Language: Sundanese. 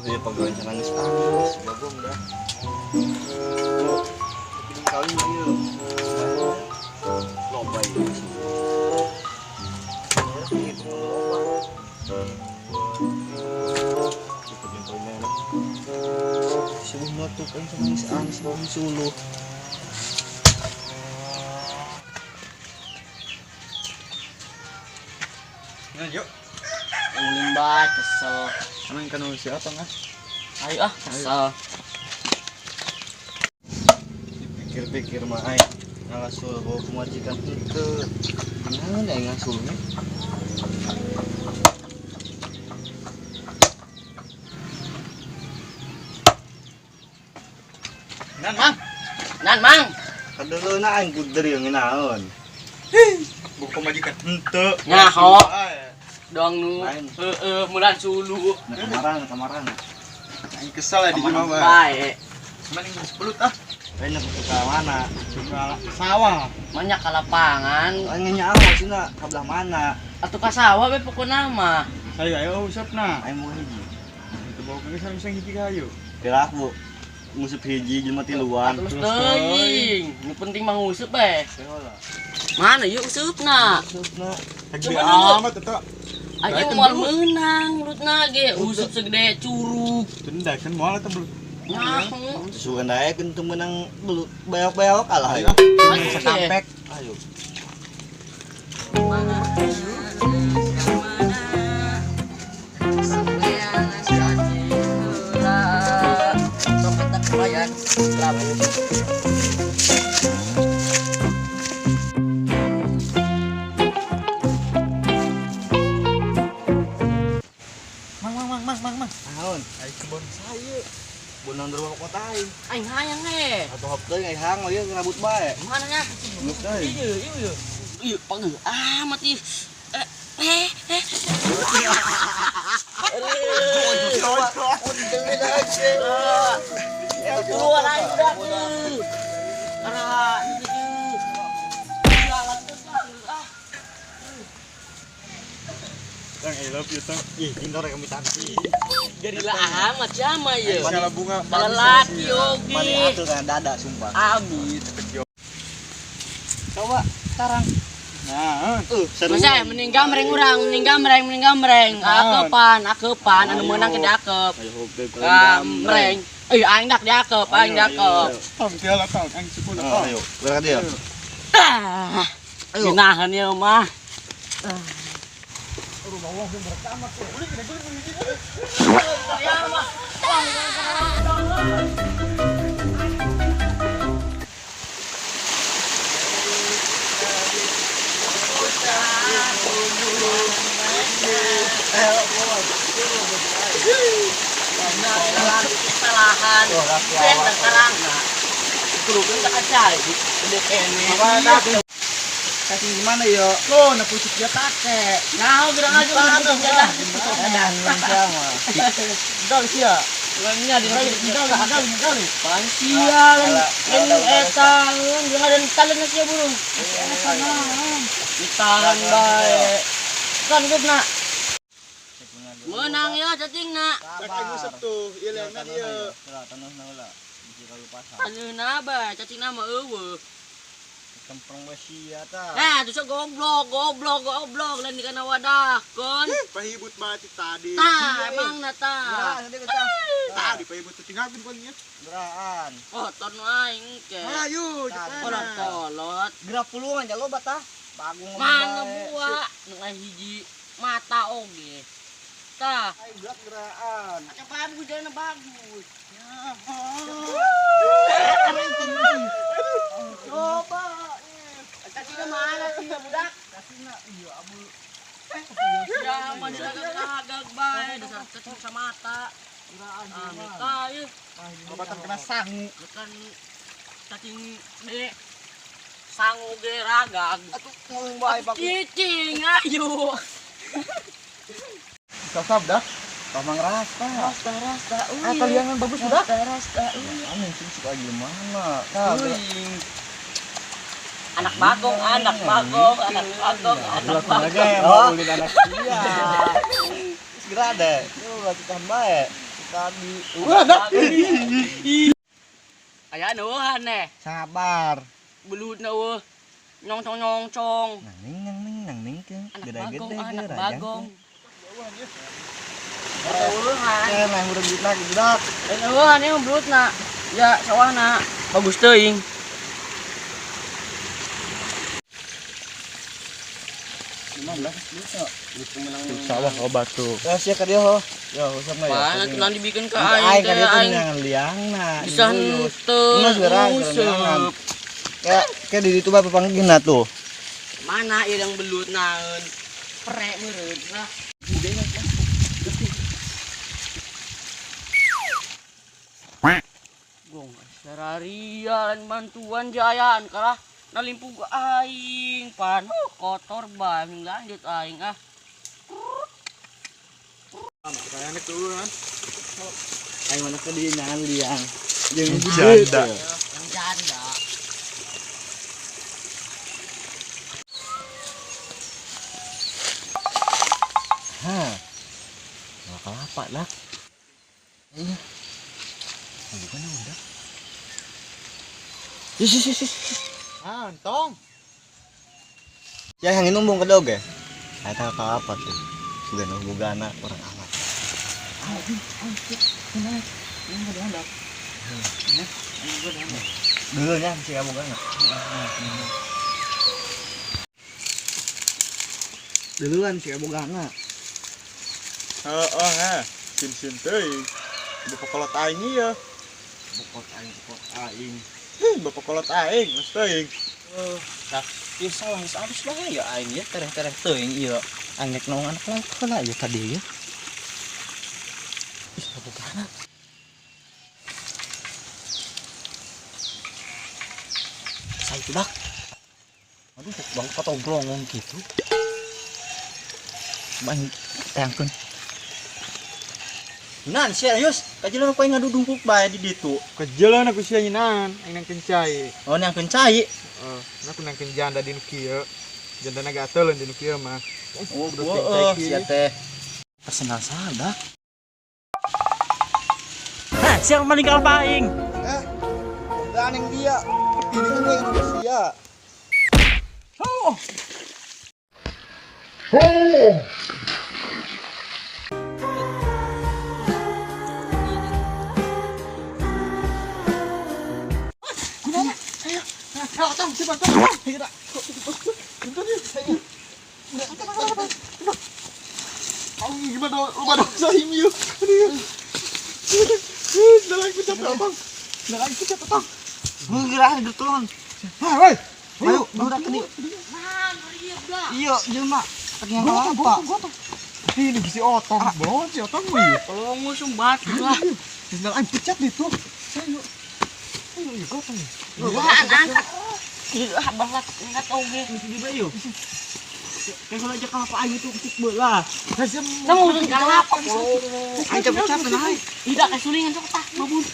Ieu pagawean nangis anggeus gabung dah. Tapi kawin mah ieu. Loba ieu. Loba. Sebelum meletup aing sama nangis sebelum suluh. Nah, yuk. Ulin bae kesel. Emang kan si Otong ah. Ayo ah, kesel. Dipikir-pikir mah aing ngalasul bawa pemajikan henteu. Gimana aing ngasulnya? Nan, Mang. Nan, Mang. Kadeuleuhna aing kuder ieu naon. Bawa pemajikan henteu. Nyaho. Doang nu. Lain. Heeh, mulan sulu. Nah, kamaran, kamaran. Aing kesel ya di imah mah. Bae. Mending geus belut ah. Aing nak ke mana? Cuma sawah. Banyak ka lapangan. Aing nyaho cenah ka belah mana? Atuh ka sawah we pokona mah. Saya ayo usupna. Aing mau hiji. Itu bawa ke sareng hiji kayu. Kira aku ngusup hiji jelema tiluan. Terus teuing. Nu penting mah ngusup bae. Heula. Mana yuk usupna? Usupna. Gede amat eta. Ayo moal meunang mulutna ge usup segede curug. Tenda kan moal eta belut. Nyaho. Sugan daek teu meunang belut bayok-bayok kalah ayo. Setampek. Ayo. Mana? Mang, mang, mang, mang, mang. Naon? Ai kebon saya. Bonang dari kota aing. Aing hayang eh. Atuh hop teuing aing hang ieu ngerabut bae. Mana nya? Geus deui. Iya, iya. Iya, panggil amat ih. Eh, eh. Keluar aing budak. Ara, ieu. Jalan terus ah. Tang, I love you, Tang. Ih, pintar kami tanti. Jadilah amat sama ya. Segala bunga Lelaki oge. Paling atur kan dada sumpah. Amin. Coba sekarang. Nah, Seru. Masa mending gambreng urang, mending gambreng, mending gambreng. Akepan, akepan anu meunang ke diakep. Ayo hope Gambreng. Eh, aing dak diakep, aing diakep. tong tiala tong, aing sukuna tong. Ayo, berangkat dia. Ah. Ayo. Ginahan ieu mah. Kesalahan. Ben karangna. Kurugan tak kacai. Gede kene. Kasih gimana yo? Lo, na pucuk dia take. Nah, gerak aja gerak aja. Ada sama. Dol sia. Nya di Dol, dol, dol. Pansia lain eta jeung ada talen sia burung. Ditahan bae. Kan geus na. Menang ya cacingna. Cek aing usep tuh, ieu leungna ieu. Taneuhna heula. Bisi kalupasan. Taneuhna bae cacingna mah eueuh. Kemprong we sia tah. Eh, terus goblok, goblok, goblok lain dikana wadah kon. Pahibut banget tadi. Tah, emang na tah. Tadi pahibut tuh tinggalin paling ya. Geraan. Oh, ton aing ke. Ayo, Kolot kolot. Gerak pulungan ja loba tah. Bagung ngomong Mana bae. buah nu hiji mata oge. Tah, Ayo gerak geraan. apa bagus jalan bagus. Coba. Cacingna mana sih budak? Kasihna iya abu. Ya, mah agak bae dasar cacing samata. Geraan. Ah, tah ieu. Babatan kena sangu. Bukan cacing gede. Sangu ge ragag. Atuh ngomong bae bagus. Cicing ayo. Sasab dah. Tamang rasta. Rasta rasta Ah, kalian bagus udah. Rasta rasta uy. Anu sih suka gimana? Tah, Uy. Anak bagong, anak bagong, anak bagong, anak bagong. Oh. Ulin anak dia. Segera deh. Lu latihan bae. Tadi. Wah, dah. Aya neueuhan neh. Sabar. Belut na eueuh. Nyongcong nyongcong. Nang ning nang ning nang ning ke. Anak Gede bagong, gede anak gerajang. bagong. Eueuhan. Eh, mah udah duit lagi budak. Dan eueuhan ieu belutna. Ya sawahna bagus teuing. Sawah obat tuh. Ya sia ka dieu ho. Ya, usap mah ya. Mana tuh nanti bikin ke Aing aing ka teh dieu tuh aing. neangan liangna. Bisa henteu. Geus geura neangan. Ya, kayak di ditu bae papanggihna tuh. Mana ieu yang belut naeun? Prek meureun lah. Gong sararia lain bantuan jayaan kalah nalimpu aing pan kotor bae lanjut aing ah. Kayaknya tuh kan. Aing mana ke dieu neangan liang. Jeung Janda. Yang janda. Hah. Nggak kelapa dah. Iya. Bukan udah. Ih, ih, ih, ih. Ah, entong. Ya yang ini numbung ke dog ya. Eta kelapa tuh. Bukan bugana orang amat. Dulu nya si kamu kan. Duluan si bugana. Heeh, ha. Sin-sin teuing. Bapak kolot aing ieu. Bukot aing, bukot aing. Heh, bapak kolot aing, geus teuing. Nah, ieu sawah geus alus bae ya aing ya tereh-tereh teuing ieu. Aing nek naung anak lauk heula ieu tadi ya. Ih, bugana. Saya itu dak. Aduh, bang katoglongong gitu. Bang tangkeun. Nan, serius, kajeun ku aing ngadudungkuk bae di ditu. Kejelan aku sia nyinan, aing nangkeun cai. Oh, nangkeun cai. Heeh, aku nangkeun janda di nu kieu. Jandana gateuleun di nu kieu mah. Oh, Udah oh, cai sia teh. Tersenal sadak. Nah, siang meninggal paing. Eh, bukan yang dia. Ini kan yang sia. Oh. Gimana lu pada sahim yuk. Udah lagi pecat otong. Udah lagi pecat otong. Menggerak getulungan. Hah, woi. Ayo, budak tadi. Iya, jelema. Tengah kelapa. Ini si otong, belum si otong mah yuk. Tolong sumbat lah. Sendal aing pecat itu. Ayo. Ayo, yuk otong. Wah, angkat. Iya, balak angkat oge. Di bayu. Kayak kalau aja kelapa aing itu ketik bola. Nah, mau kelapa. Aing capek-capek naik. Tidak kasulingan sok tah, babun.